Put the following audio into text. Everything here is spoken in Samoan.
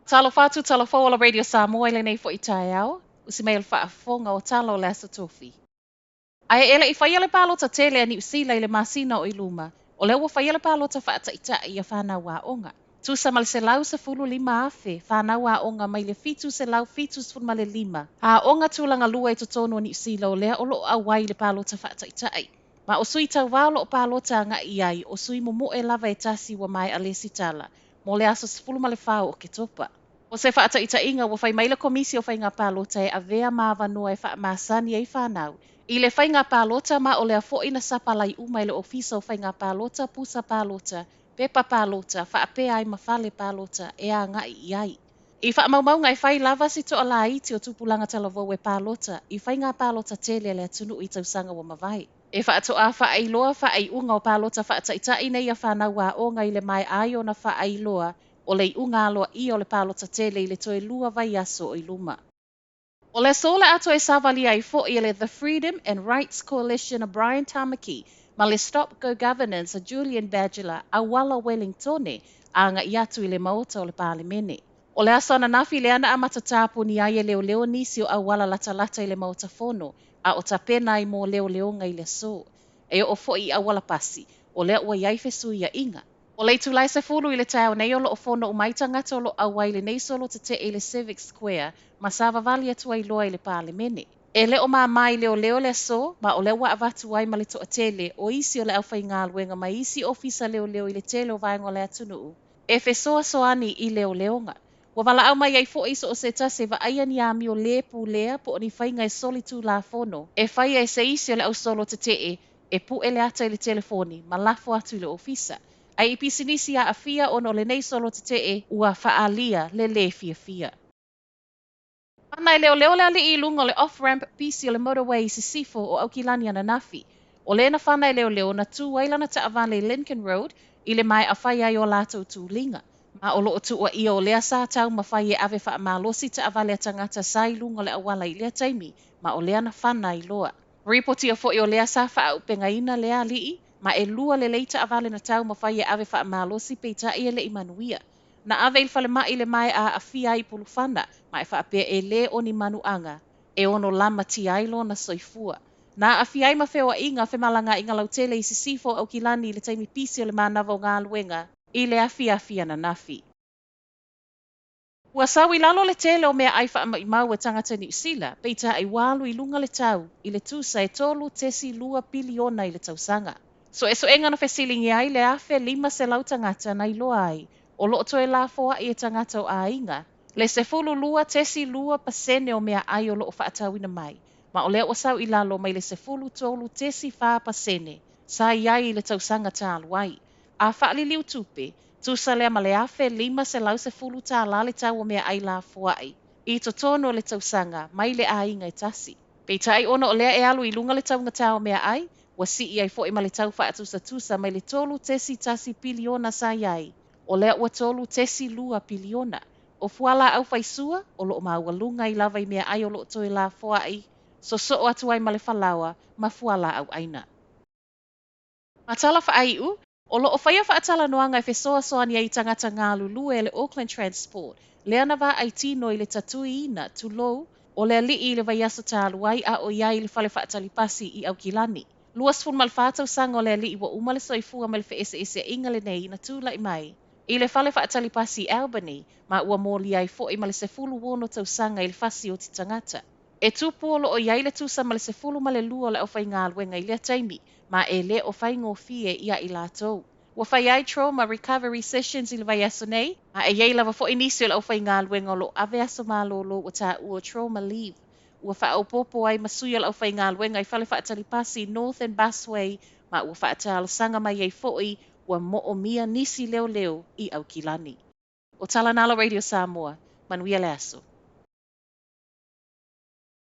Talofa atu talofa o le Radio Samoa i lenei foi taeao, usi mai o le faafofoga o tala o le Aso Tofi. Ae e le i faia le palota tele a Niu Sila i le masina o i luma, o lea ua faia le palota faataitai a fanau aoga. Tusa ma le 115,000 fanau aoga mai le 775 aoga tulaga lua i totonu o Niu Sila o lea o lo o auai i le palota faataitai. Ma o sui tauva o lo o palota agai i ai, o sui momoe lava e tasi ua maea lesitala mo le aso 14 o Oketopa. O se faataitaiga, ua fai mai le Komisi o Faiga Palota e avea ma avanoa e faamasani ai fanau i le faiga palota, ma o lea foi na sapalai uma e le Ofisa o Faiga Palota, pusa palota, pepa palota, faapea ai ma fale palota e agai i ai. I faamaumauga e fai lava si toalaiti o tupulaga talavou e palota i faiga palota tele a le atunuu i tausaga ua mavae. E faatoa faailoa faaiuga o palota faataitai nei a fanau aoga i le maea ai ona faailoa o le iuga aloaia o le palota tele i le toe 2 vaiaso o i luma. O le aso o le a toe savalia ai foi e le The Freedom and Rights Coalition a Brian Tamaki ma le Stop Go Governance a Julian Badgeler auala o Wellingtone agai atu i le maota o le Palemene. O le aso ananafi lea na amata tapuni ai e leoleo nisi o auala latalata i le maota fono a o tapena ai mo leoleoga i le aso. E oo foi i auala pasi, o lea ua i ai fesuiaiga. O le itula e 10 i le taeao nei o lo o fono uma ai tagata o lo o auai i lenei solo tetee i le Civic Square ma savavali atu ai loa i le Palemene. E le o māmā i leoleo le aso, ma o lea ua avatu ai ma le toatele o isi o le aufaigaluega ma isi ofisa leoleo i le tele o vaega o le atunuu e fesoasoani i leoleoga. Ua valaau mai ai foi so o se tasi e vaaia ni amio lē pulea po o ni faiga e solitulafono e faia e se isi o le ausolo tetee e pue le ata i le telefoni ma lafo atu i le ofisa. Ae i pisinisi aafia ona o lenei solo tetee ua faaalia le lē fiafia. Fana e leoleo le alii i luga o le off-ramp pisi o le motorway i sisifo o Aukilani ananafi. O lea na fana e leoleo na tu ai lana taavale i Lincoln Road i le maea fai ai o latou tuliga. Ma o lo o tuuaia o lea sa taumafai e ave faamalosi taavale a tagata sa i luga o le auala i lea taimi, ma o lea na fana ai loa. Ripotia foi o lea sa faaaupegaina lea alii, ma e 2 lelei taavale na taumafai e ave faamalosi peitai e le i manuia. Na ave i le falemai le maea aafia ai i pulufana, ma e faapea e lē o ni manuaga e ono lamatia ai lona soifua. Na aafia ai ma feoaiga femalagaaiga lautele i sisifo o Aukilani i le taimi pisi o le manava o galuega i le afiafi ananafi. Ua sau i lalo le tele o meaai faamaumau e tagata Niu Sila, peitai ua alu i luga le tau i le tusa e 3.2 piliona i le tausaga. Suesuega na fesiligia ai le 1,500 tagata na iloa ai o lo o toe lafoai e tagata o aiga le 12.2% o meaai o lo o faatauina mai, ma o lea ua sau i lalo mai le 13.4% sa i ai i le tausaga talu ai. A faaliliu tupe, tusa lea ma le $1,510 le tau o meaai lafoai i totonu o le tausaga mai le aiga e tasi. Peitai ona o lea e alu i luga le taugatā o meaai, ua sii ai foi ma le tau faatusatusa mai le 3.1 piliona sa i ai, o lea ua 3.2 piliona. O fualaau faisua, o lo o maualuga ai lava i meaai o lo o toe lafoai, sosoo atu ai ma le falaoa ma fualaau aina. Ma tala faaiu, o lo o faia faatalanoaga e fesoasoani ai i tagata galulue e le Auckland Transport, lea na vaai tino i le tatuiina tulou o le alii i le vaiaso talu ai a o i ai i le fale faatalipasi i Aukilani. 24 tausaga o le alii ua uma le soifua mai le feeseeseaiga lenei na tulai mai i le fale faatalipasi i Albany, ma ua molia ai foi ma le 16 tausaga i le fasi o ti tagata. E tupu o lo o i ai le tusa ma le 12 o le aufaigaluega i lea taimi, ma e le o faigofie ia i latou. Ua fai ai trauma recovery sessions i le vaiaso nei, ma e i ai lava foi nisi o le aufaigaluega o lo o ave aso malolo ua taua trauma leave. Ua faaopoopo ai ma sui o le aufaigaluega i fale faatalipasi Northern Busway, ma ua faatalosaga mai ai foi ua moomia nisi leoleo i Aukilani. O tala na a le Radio Samoa, manuia le aso.